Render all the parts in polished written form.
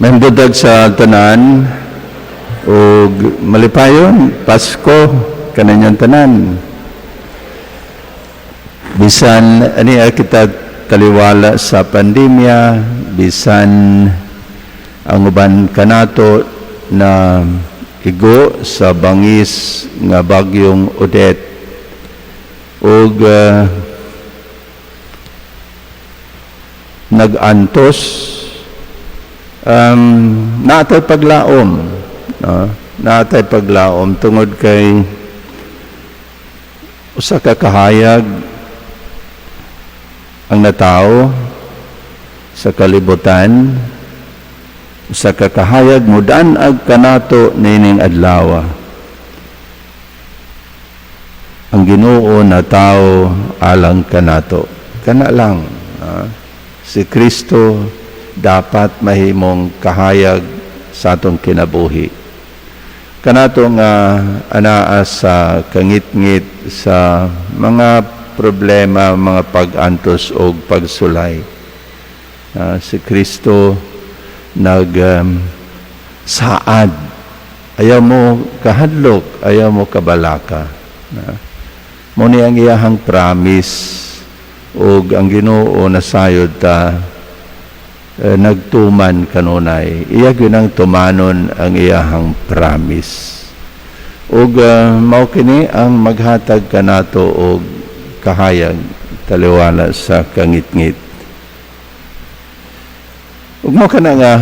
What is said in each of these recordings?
Maayong buntag sa tanan ug malipayon Pasko kaninyong tanan. Bisan ani kita taliwala sa pandemya, bisan ang uban kanato na igo sa bangis nga bagyong Odette ug nag-antos, naatay paglaom, no? Naatay paglaom tungod kay usa ka kahayag ang natawo sa kalibutan, usa ka kahayag mudan-ag kanato nining adlaw: ang Ginoo natawo alang kanato. Kana lang, ah. Si Kristo dapat mahimong kahayag sa atong kinabuhi. Kanato nga anaa sa kangitngit sa mga problema, mga pag-antos o pagsulay. Si Kristo nag saad. Ayaw mo kahadlok, ayaw mo kabalaka. Mao ni ang iyahang promise ug ang Ginoo nasayod ta nagtuman kanunay. Iya gyud ang tumanon ang iyahang promise. Ug mao kini ang maghatag kanato og kahayag taliwala sa kangitngit. Ug mao kana nga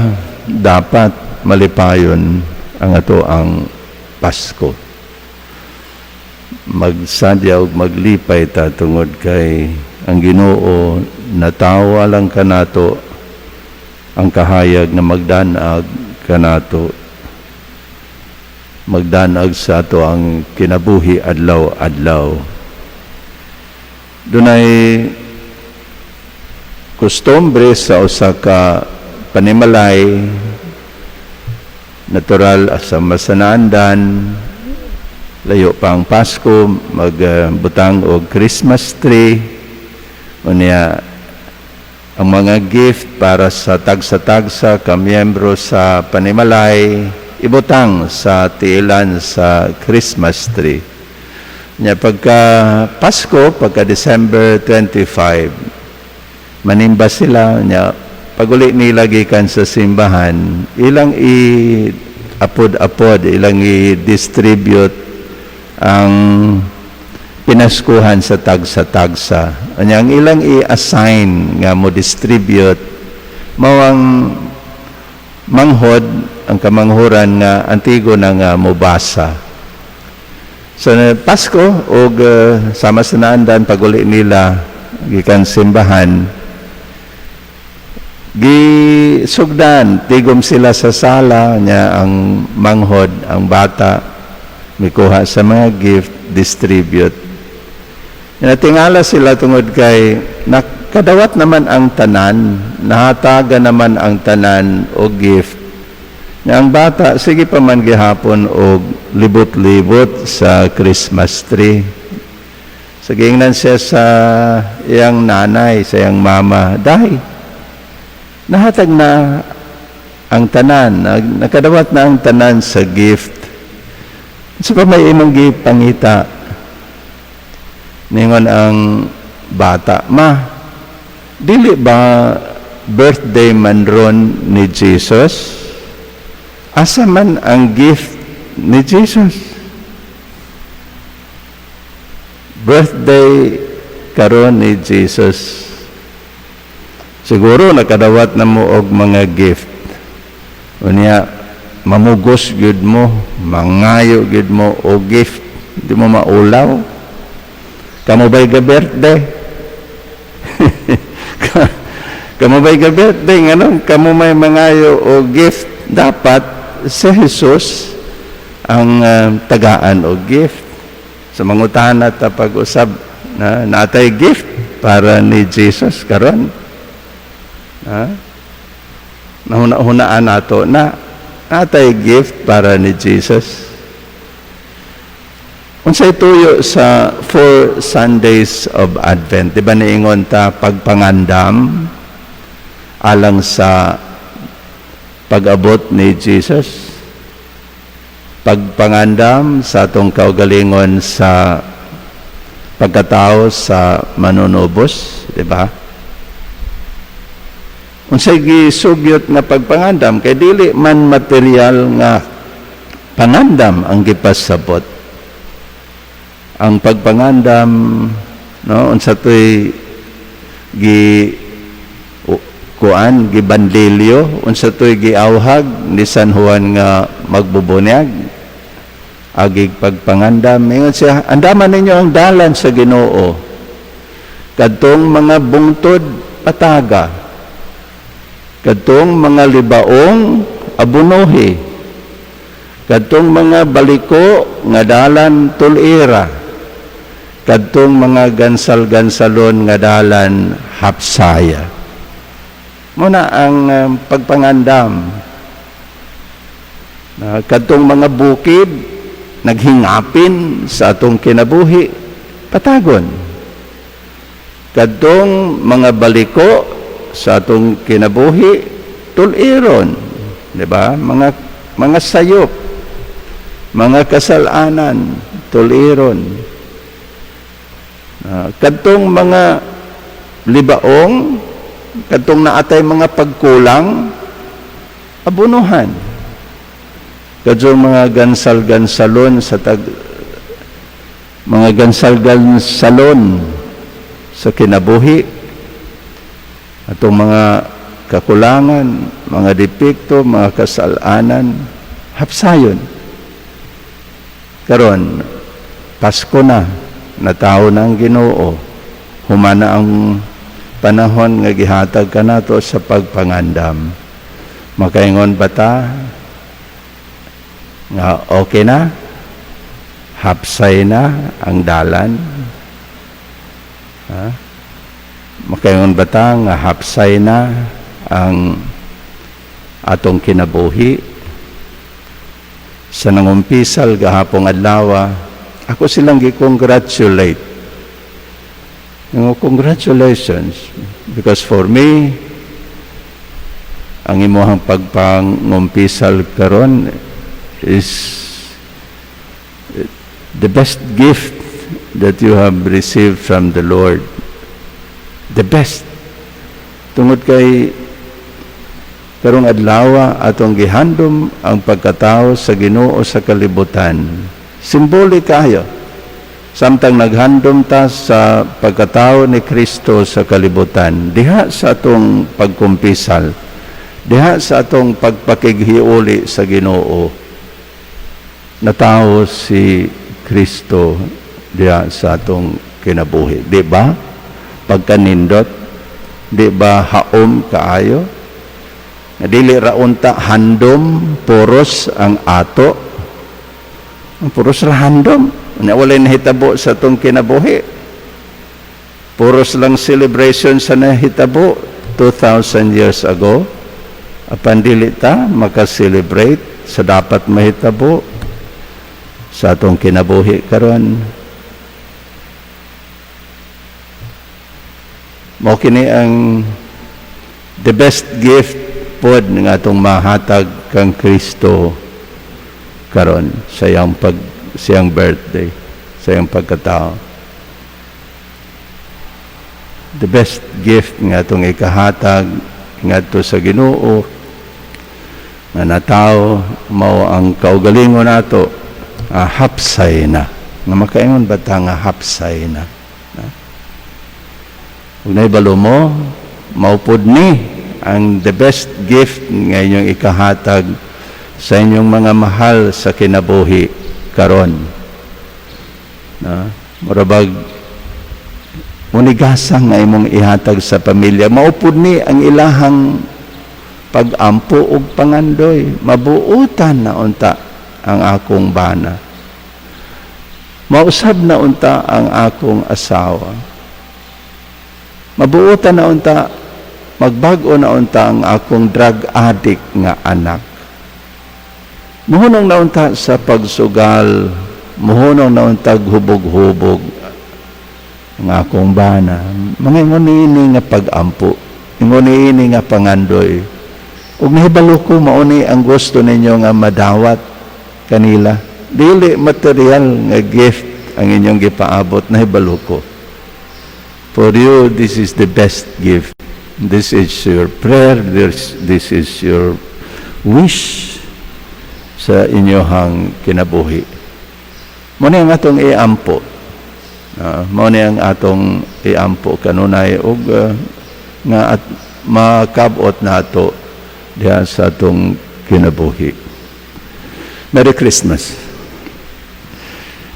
dapat malipayon ang ato ang Pasko. Magsadya ug maglipay ta tungod kay ang Ginoo natawo alang kanato, ang kahayag na magdanag kanato, magdanag sa ato ang kinabuhi adlaw-adlaw. Dunay kostumbre sa usa ka panimalay, natural sa masanaandan, layo pa ang Pasko, magbutang og Christmas tree. Unya ang mga gift para sa tagsa-tagsa ka miyembro sa panimalay ibutang sa tiilan sa Christmas tree. Nya pagka Pasko, pagka December 25, manimba sila. Nya paguli nila gikan sa simbahan, ilang i apod-apod, ilang i-distribute ang pinaskuhan sa tagsa-tagsa. Anya ang ilang i-assign nga mo distribute mao ang manghod, ang kamanghuran nga antigo na nga mobasa. So Pasko og sama sa naandan, paguli nila gikan simbahan, gisugdan, tigom sila sa sala. Nya ang manghod, ang bata, mikuha sa mga gift, distribute. Natingala sila tungod kay nakadawat naman ang tanan, nahataga naman ang tanan og gift. Nya ang bata sige pa man gihapon og libot-libot sa Christmas tree. Sa giingnan siya sa iyang nanay, sa iyang mama, "Dahil nahatag na ang tanan, nakadawat na ang tanan sa gift. Sa pa may imong gipangita?" Ningon ang bata, "Ma, dili ba birthday man ron ni Jesus? Asa man ang gift ni Jesus?" Birthday karon ni Jesus. Siguro nakadawat na mo og mga gift. Unya mamugos gyud mo, mangayo gyud mo og gift, di mo maulaw. Kamo ba'y ga-birthday? Kamo ba'y ga-birthday? Nganong kamo may mangayo og gift? Dapat si Jesus ang tagaan og gift. Sa mangutana ta pag-usab na natay gift para ni Jesus karon. Ha? Nahuna-hunaan nato na natay gift para ni Jesus. Unsay tuyo sa 4 Sundays of Advent? Di ba niingon ta pagpangandam alang sa Pag-abot ni Jesus, pagpangandam sa atong kaugalingon sa pagkatao sa manunubos, di ba? Unsay gisugyot nga pagpangandam? Kay dili man material nga pangandam ang gipasabot. Ang pagpangandam, no, unsa to'y gi kuan, gibandilyo, unsa to'y giawhag ni San Juan nga magbubunyag agig pagpangandam? Ingon siya, "Andaman ninyo ang dalan sa Ginoo. Kadtong mga bungtod, pataga. Kadtong mga libaong, abunuhi. Kadtong mga baliko nga dalan, tulira. Kadtong mga gansal-gansalon nga dalan, hapsaya." Muna ang pagpangandam. Na kadtong mga bukid naghingapin sa atong kinabuhi, patagon. Kadtong mga baliko sa atong kinabuhi, tuliron, di ba? Mga sayop, mga kasalanan, tuliron. Kadtong mga libaong, kadtong naatay mga pagkulang, abunuhan. Kadtong mga gansal-gansalon sa tag mga gansal-gansalon sa kinabuhi, atong mga kakulangan, mga depekto, mga kasalanan, hapsayon. Karon, Pasko na, natawo na ang Ginoo. Humana ang panahon nga gihatag kanato sa pagpangandam. Makaingon ba ta nga okay na? Hapsay na ang dalan? Ha? Makaingon ba ta nga hapsay na ang atong kinabuhi? Sa nangumpisal gahapong adlaw, ako silang gi-congratulate. Congratulations, because for me, ang imuhang pagpangumpisal karon is the best gift that you have received from the Lord. The best. Tungod kay karong adlaw atong gihandom ang pagkatao sa Ginoo sa kalibutan. Simbolik kayo. Samtang naghandom ta sa pagkatao ni Kristo sa kalibutan, diha sa atong pagkumpisal, diha sa atong pagpakighiuli sa Ginoo, natawo si Kristo diha sa atong kinabuhi. Di ba? Pagkanindot, di ba haom kaayo? Dili ra unta handom puros ang ato. Ang puros ra handom. Na walay nahitabo sa atong kinabuhi. Puros lang celebration sa nahitabo 2,000 years ago. Apan dili ta maka-celebrate sa dapat mahitabo sa atong kinabuhi karon. Mao kini ang the best gift pod nga atong mahatag kang Kristo karon sa iyang birthday, sa iyang pagkatao. The best gift nga atong ikahatag ngadto sa Ginoo nga natawo mao ang kaugalingon nato hapsay na. Nga makaingon ba ta nga hapsay na? Ug nahibalo mo, mao pod ni ang the best gift nga inyong ikahatag sa inyong mga mahal sa kinabuhi karon. Na, murabag unigasa nga imong ihatag sa pamilya, mao pod ni ang ilahang pag-ampo ug pangandoy, mabuutan na unta ang akong bana. Mausab na unta ang akong asawa. Mabuutan na unta, magbag-o na unta ang akong drug addict nga anak. Muhunong na unta sa pagsugal, muhunong na unta hubog-hubog ang akong bana. Mga ingon ini nga pag-ampo, ingon ini nga pangandoy Ug nahibalo ko mao ni ang gusto ninyo nga madawat kanila. Dili material nga gift ang inyong gipaabot, nahibalo ko. For you, this is the best gift. This is your prayer, this is your wish sa inyohang kinabuhi. Mao ni ang atong iampo. Mao ni ang atong iampo kanunay ug nga at makabot nato diha sa atong kinabuhi. Merry Christmas.